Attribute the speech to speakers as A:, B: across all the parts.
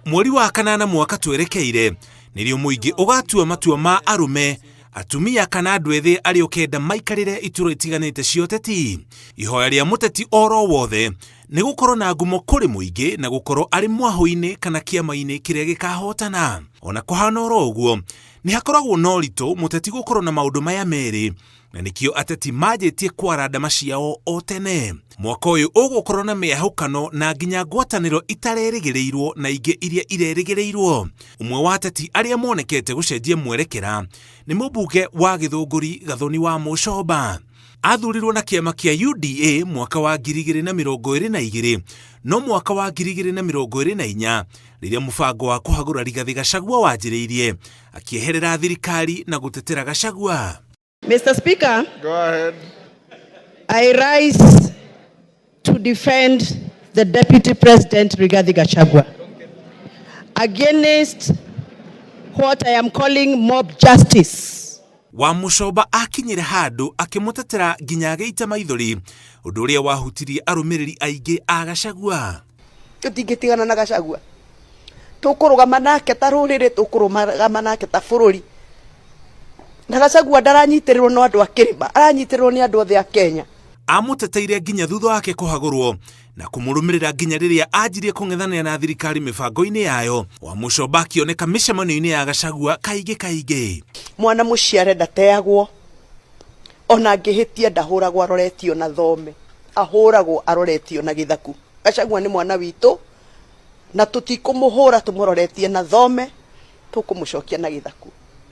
A: Mweri wa kanana mwaka twerekeire nĩrĩo mũingĩ ũgatua matua ma arũme, atumia kana andũ ethĩ arĩa ũkenda maikarĩre iturwa itiganĩte cia ũteti. Ihoya rĩa mũteti oro wothe nĩ gũkorwo na ngumo kũrĩ mũingĩ na gũkorwo arĩ mwahũ-inĩ kana kĩama-inĩ kĩrĩa gĩkahotana. Ona kũhana oro ũguo, nĩ hakoragwo na ũritũ mũteti gũkorwo na maũndũ maya merĩ, na nĩkĩo ateti manjĩtie kwara ndama ciao o tene. Mwaka ũyũ ũgũkorwo na mĩahũkano na nginya ngwatanĩro itarerĩgĩrĩirwo na ingĩ iria irerĩgĩrĩirwo. Ũmwe wa ateti arĩa monekete gũcenjia mwerekera nĩ mũmbunge wa Gĩthũngũri Gathoni wa Mũcomba. Athurirwo na kĩama kĩa UDA mwaka wa 2022, no mwaka wa 2024 rĩrĩa mũbango wa kũhagũra Rigathĩ Gachagua wanjĩrĩirie, akĩeherera thirikari na gũtetera Gachagua.
B: Mr. Speaker,
C: Go ahead.
B: I rise to defend the Deputy President Rigathi Gachagua against what I am calling mob justice.
A: Wa Mũcomba akinyire handũ akĩmũtetera nginya agĩita maithori, ũndũ ũrĩa wahutirie arũmĩrĩri aingĩ a Gachagua.
D: Tũtingĩtigana na Gachagua, tũkũrũgama nake ta rũrĩrĩ, tũkũrũgama nake ta bũrũri. Na Gachagua ndaranyitĩrĩrwo no andũ a kĩrĩma, aranyitĩrĩrwo nĩ andũ othe a Kenya.
A: Amũteteire nginya thutha wake kũhagũrwo na kũmũrũmĩrĩra nginya rĩrĩa anjirie kũng'ethanĩra na thirikari mĩbango-inĩ yayo. Wa Mũcomba akĩoneka mĩcemanio-inĩ ya Gachagua kaingĩ kaingĩ.
D: Mwana mũciare ndateagwo, ona angĩhĩtia ndahũragwo aroretio na thome, ahũragwo aroretio na gĩthaku. Gachagua nĩ mwana witũ na tũtikũmũhũra tũmũroretie na thome, tũkũmũcokia na gĩthaku.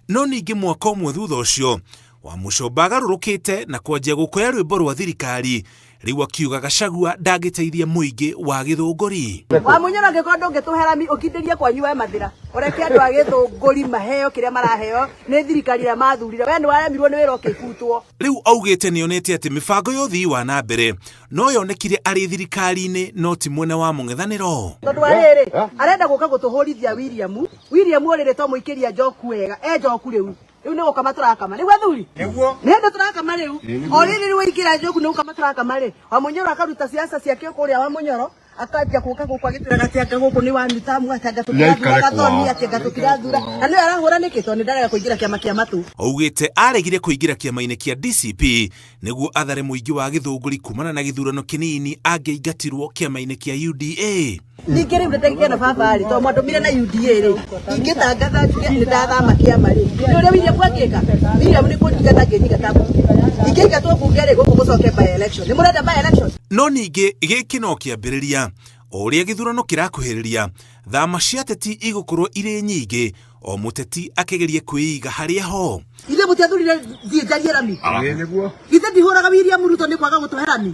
A: No ningĩ mwaka ũmwe thutha ũcio, Wa Mũcomba agarũrũkĩte na kwanjia gũkoya rwĩmbo rwa thirikari, rĩu akiuga Gachagua ndangĩteithia mũingĩ wa Gĩthũngũri.
D: Wa Munyoro, angĩkorwo ndũngĩtũhe rami, ũkindĩrie kwanyu we Mathĩra, ũreke andũ a Gĩthũngũri maheo kĩrĩa maraheo nĩ thirikari ĩrĩa mathurire. We nĩ waremirwo nĩ wĩra ũkĩbutwo.
A: Rĩu augĩte nĩonete atĩ mĩbango ya ũthii wa na mbere no yonekire arĩ thirikari-inĩ no ti mwena wa mũng'ethanĩro.
D: Tondũ wa rĩrĩ, arenda gũka gũtũhũrithia William. William ũrĩrĩ to mũikĩria njoku wega, e njoku rĩu. Rĩu nĩ gũkama tũrakama. Nĩguo athuri?
C: Nĩguo.
D: Nĩ hĩndĩ tũrakama rĩu. O rĩrĩ rĩu waingĩra njoku nĩ gũkama tũrakama rĩ. Wa Munyoro akaruta siasa ciake kũrĩa Wa Munyoro akanjia gũka gũkũ agĩtwĩraga atĩ anga gũkũ nĩ wanutamu, atĩ anga tũtirathura Gathoni, atĩ anga tũtirathura. Na nĩwe arahũra nĩkĩ? Tondũ nĩ ndarega kũingĩra kĩama kĩa matũ.
A: Augĩte aregire kũingĩra kĩama-inĩ kĩa DCP nĩguo athare mũingĩ wa Gĩthũngũri kumana na gĩthurano kĩnini angĩaingatirwo kĩama-inĩ kĩa UDA.
D: Ningĩ rĩu nĩndagĩkena baba rĩ, tondũ mwandũmire na UDA rĩ, ingĩtangatha njuge nĩ ndathama kĩama rĩ, nĩ ũrĩa William angĩka? William nĩ kũnjingata angĩnjingata mbunge. Ingĩingatwo mbunge rĩ, gũkũ gũcoke by election. Nĩ mũrenda by election?
A: No ningĩ gĩkĩ no kĩambĩrĩria. O ũrĩa gĩthurano kĩrakuhĩrĩria, thama cia ateti igũkorwo irĩ nyingĩ, o mũteti akĩgeria kwĩiga harĩa ho.
D: Ithuĩ mũtiathurire thiĩ njarie rami?
C: Ĩĩ nĩguo.
D: Githĩ ndihũraga William Ruto nĩ kwaga gũtũhe rami?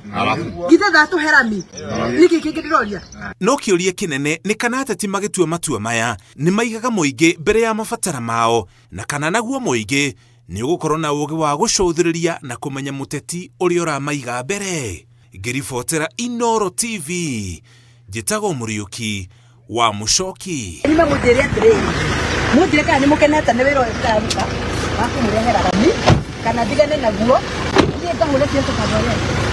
D: Githĩ ndatũhe rami? Nĩkĩ kĩngĩ ndĩroria?
A: No kĩũria kĩnene nĩ kana ateti magĩtua matua maya nĩ maigaga mũingĩ mbere ya mabatara mao, na kana naguo mũingĩ nĩ ũgũkorwo na ũũgĩ wa gũcũthĩrĩria na kũmenya mũteti ũrĩa ũramaiga mbere. Ngĩribotera Inooro TV, njĩtagwo Mũriũki wa Mũcoki.
D: Nyume mũnjĩre atĩrĩrĩ, mũnjĩre kana nĩ mũkenete nĩ wĩra ũyũ ndĩraruta wa kũmũrehera rami, kana ndigane naguo, niĩ ngahũre biacara ta andũ arĩa angĩ.